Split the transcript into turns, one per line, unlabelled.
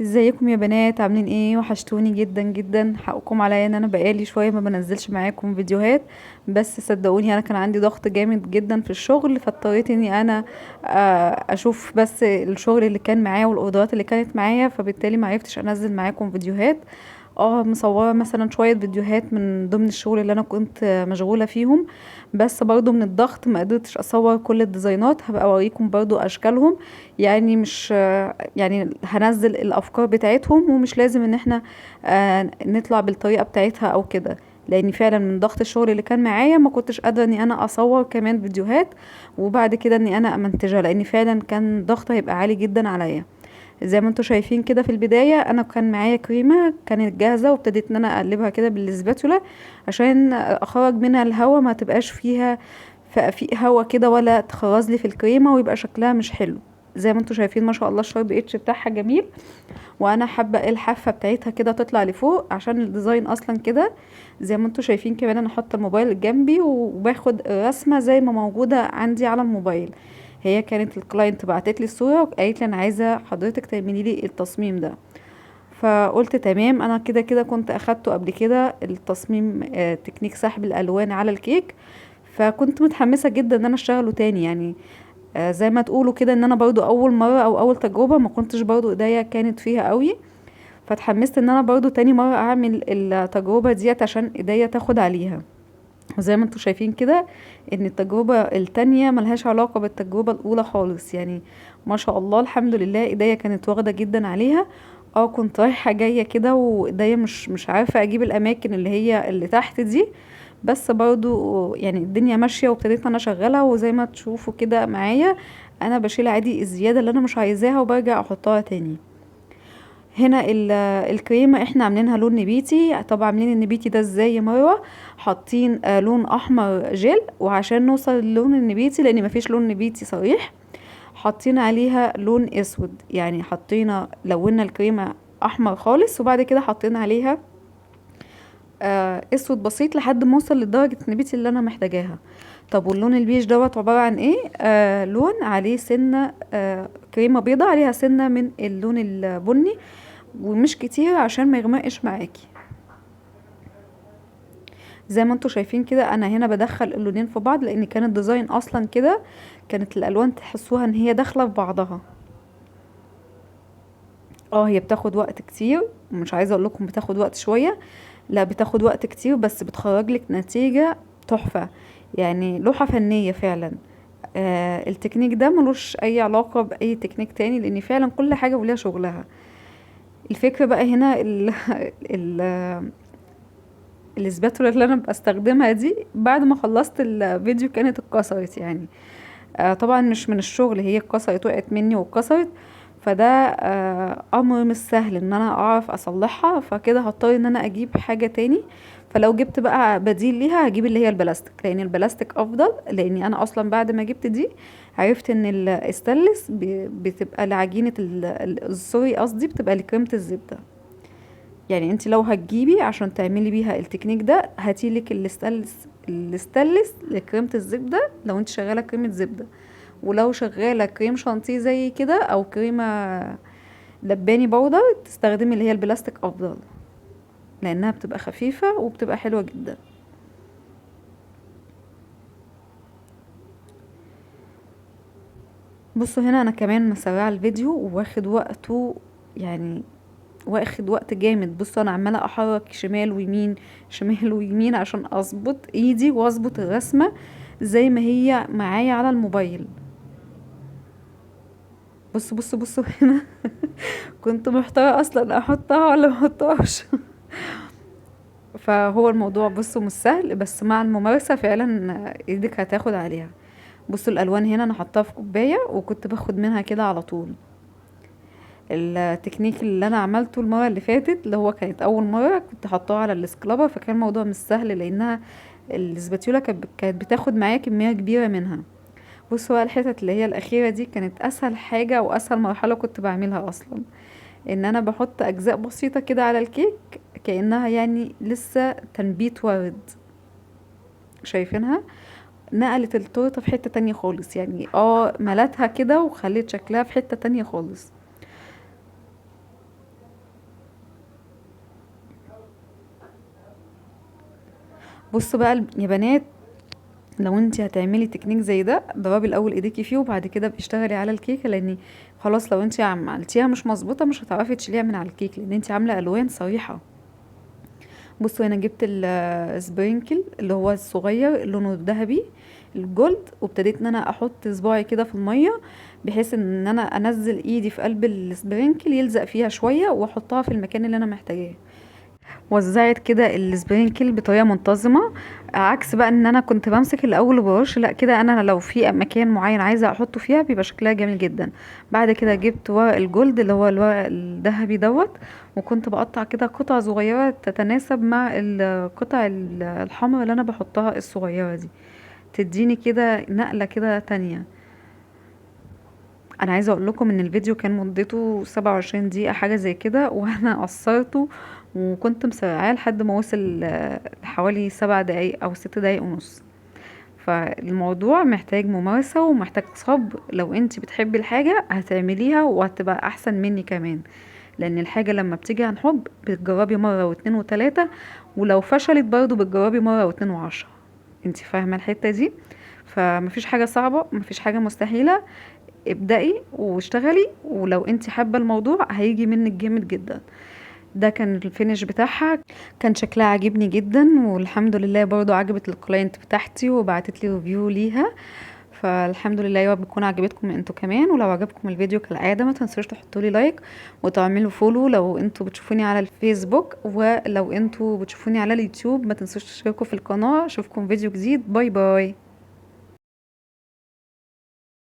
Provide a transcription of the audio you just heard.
ازيكم يا بنات؟ عاملين ايه؟ وحشتوني جدا جدا. حقكم عليا ان انا بقالي شوية ما بنزلش معاكم فيديوهات، بس صدقوني انا كان عندي ضغط جامد جدا في الشغل، فاضطريت اني انا اشوف بس الشغل اللي كان معايا والاوردرات اللي كانت معايا، فبالتالي ما عرفتش انزل معاكم فيديوهات. مصوره مثلا شوية فيديوهات من ضمن الشغل اللي انا كنت مشغولة فيهم، بس برضو من الضغط ما قدرتش اصور كل الديزاينات. هبقى اوريكم برضو اشكالهم، يعني مش يعني هنزل الافكار بتاعتهم، ومش لازم ان احنا نطلع بالطريقة بتاعتها او كده، لان فعلا من ضغط الشغل اللي كان معايا ما كنتش قادرة اني انا اصور كمان فيديوهات وبعد كده اني انا امنتجها، لان فعلا كان ضغط هيبقى عالي جدا عليا. زي ما انتم شايفين كده في البداية انا كان معايا كريمة كانت جاهزة، وابتديت ان انا اقلبها كده بالسباتولا عشان اخرج منها الهوا، ما تبقاش فيها في هوا كده ولا تخرز لي في الكريمة ويبقى شكلها مش حلو. زي ما انتم شايفين ما شاء الله ال sharp edge بتاعها جميل، وانا حابة الحافة بتاعتها كده تطلع لفوق عشان ال design اصلا كده. زي ما انتم شايفين كمان انا حاطه الموبايل جنبي وباخد الرسمة زي ما موجودة عندي على الموبايل. هي كانت ال client بعتت لي الصورة وقالت لي انا عايزه حضرتك تعملي لي التصميم ده، فقلت تمام. انا كده كده كنت اخدته قبل كده التصميم، تكنيك سحب الالوان على الكيك، فكنت متحمسة جدا ان انا اشتغله تاني. زي ما تقولوا كده ان انا برضو اول مرة او اول تجربه ما كنتش برضو ايديا كانت فيها قوي، فتحمست ان انا برضو تاني مرة اعمل التجربة ديت عشان ايديا تاخد عليها. وزي ما انتم شايفين كده ان التجربة التانية ملهاش علاقة بالتجربة الاولى خالص، ما شاء الله الحمد لله ايديا كانت واخده جدا عليها. كنت رايحة جاية كده وايديا مش عارفه اجيب الاماكن اللي هي اللي تحت دي، بس برضو الدنيا ماشية وابتديت انا اشغلها. وزي ما تشوفوا كده معايا انا بشيل عادي الزيادة اللي انا مش عايزاها وبرجع احطها تاني. هنا الكريمة احنا عاملينها لون نبيتي. طب عاملين النبيتي ده ازاي يا مروه؟ حاطين لون احمر جل، وعشان نوصل للون النبيتي لان مفيش لون نبيتي صريح حاطين عليها لون اسود، يعني لونا الكريمة احمر خالص وبعد كده حاطين عليها اسود بسيط لحد ما اوصل لدرجة النبيتي اللي انا محتاجاها. طب واللون البيج دوت عبارة عن ايه؟ لون عليه سنة، كريمة بيضة عليها سنة من اللون البني ومش كتير عشان ما يغمقش معاكي. زي ما انتم شايفين كده انا هنا بدخل اللونين في بعض لان كان ال design اصلا كده، كانت الالوان تحسوها ان هي داخله في بعضها. هي بتاخد وقت كتير، مش عايزه اقول لكم بتاخد وقت شوية، لا بتاخد وقت كتير، بس بتخرج لك نتيجة تحفة، لوحة فنية فعلا. التكنيك ده ملوش اي علاقة باي تكنيك تاني لان فعلا كل حاجة وليها شغلها. الفكرة بقى هنا الاسباتولا اللي انا بستخدمها دي بعد ما خلصت الفيديو كانت اتكسرت، طبعا مش من الشغل، هي اتكسرت، وقعت مني واتكسرت، فده امر مش سهل ان انا اعرف اصلحها، فكده هضطر ان انا اجيب حاجة تاني. فلو جبت بقى بديل ليها هجيب اللي هي البلاستيك، لان البلاستيك افضل، لاني انا اصلا بعد ما جبت دي عرفت ان الستانلس بتبقى لعجينة سوري قصدي بتبقى لكريمة الزبدة. انت لو هتجيبي عشان تعملي بيها التكنيك ده هاتيلك الستانلس لكريمة الزبدة لو انت شغالة كريمة زبدة، ولو شغالة كريم شانتيه زي كده او كريمة لباني بودر تستخدمي اللي هي البلاستيك افضل، لانها بتبقى خفيفة وبتبقى حلوة جدا. بصوا هنا انا كمان مسرعة الفيديو وواخد وقته، واخد وقت جامد. بصوا انا عمالة احرك شمال ويمين شمال ويمين عشان اظبط ايدي واظبط الرسمة زي ما هي معايا على الموبايل. بصوا بصوا بصوا هنا كنت محتارة اصلا احطها ولا ما احطهاش. فهو الموضوع بصوا مش سهل، بس مع الممارسة فعلا ايدك هتاخد عليها. بصوا الالوان هنا انا حطاها في كوباية وكنت باخد منها كده على طول. التكنيك اللي انا عملته المرة اللي فاتت اللي هو كانت اول مرة كنت حطاها على السكلابر، فكان الموضوع مش سهل لانها الاسباتيولا كانت بتاخد معايا كمية كبيرة منها. بصوا بقى الحتت اللي هي الاخيرة دي كانت اسهل حاجة واسهل مرحلة كنت بعملها اصلا، ان انا بحط اجزاء بسيطة كده على الكيك كأنها لسه تنبيت ورد، شايفينها نقلت التورتة في حتة تانية خالص، ملتها كده وخلت شكلها في حتة تانية خالص. بصوا بقى يا بنات، لو انت هتعملي تكنيك زي ده ضربي الاول ايديكي فيه وبعد كده بتشتغلي على الكيكه، لان خلاص لو انت عملتيها مش مظبوطة مش هتعرفي تشيليها من على الكيك، لان انت عامله الوان صريحه. بصوا انا جبت ال sprinkle اللي هو الصغير لونه الذهبي ال gold، وابتديت ان انا احط صباعي كده في المية بحيث ان انا انزل ايدي في قلب ال sprinkle يلزق فيها شوية، واحطها في المكان اللي انا محتاجاه. وزعت كده ال sprinkle بطريقة منتظمة، عكس بقى ان انا كنت بمسك الاول وبرش، لا كده انا لو في مكان معين عايزه احطه فيها بيبقى شكلها جميل جدا. بعد كده جبت ورق ال gold اللي هو الورق الذهبي دوت، وكنت بقطع كده قطع صغيرة تتناسب مع القطع الحمراء اللي انا بحطها الصغيرة دي، تديني كده نقله كده تانية. انا عايزه اقول لكم ان الفيديو كان مدته 27 دقيقة حاجة زي كده، وانا قصرته وكنت مسرعاه لحد ما وصل حوالي 7 دقايق او 6 دقايق ونص. فالموضوع محتاج ممارسة ومحتاج صبر، لو انت بتحبي الحاجة هتعمليها وهتبقى احسن مني كمان، لان الحاجة لما بتيجي عن حب بتجربي مرة واتنين وتلاتة، ولو فشلت برضو بتجربي مرة واتنين وعشرة، انت فاهمه الحتة دي. فمفيش حاجة صعبة، مفيش حاجة مستحيلة، ابدأي واشتغلي، ولو انت حابة الموضوع هيجي منك جامد جدا. ده كان ال finish بتاعها، كان شكلها عاجبني جدا، والحمد لله برضو عجبت ال client بتاعتي وبعتت لي review ليها. فالحمد لله يا رب تكون عجبتكم انتوا كمان. ولو عجبكم الفيديو كالعادة ما تنسوش تحطوا لي like وتعملوا follow لو انتوا بتشوفوني على الفيسبوك، ولو انتوا بتشوفوني على اليوتيوب ما تنسوش تشتركوا في القناة. اشوفكم فيديو جديد، bye bye.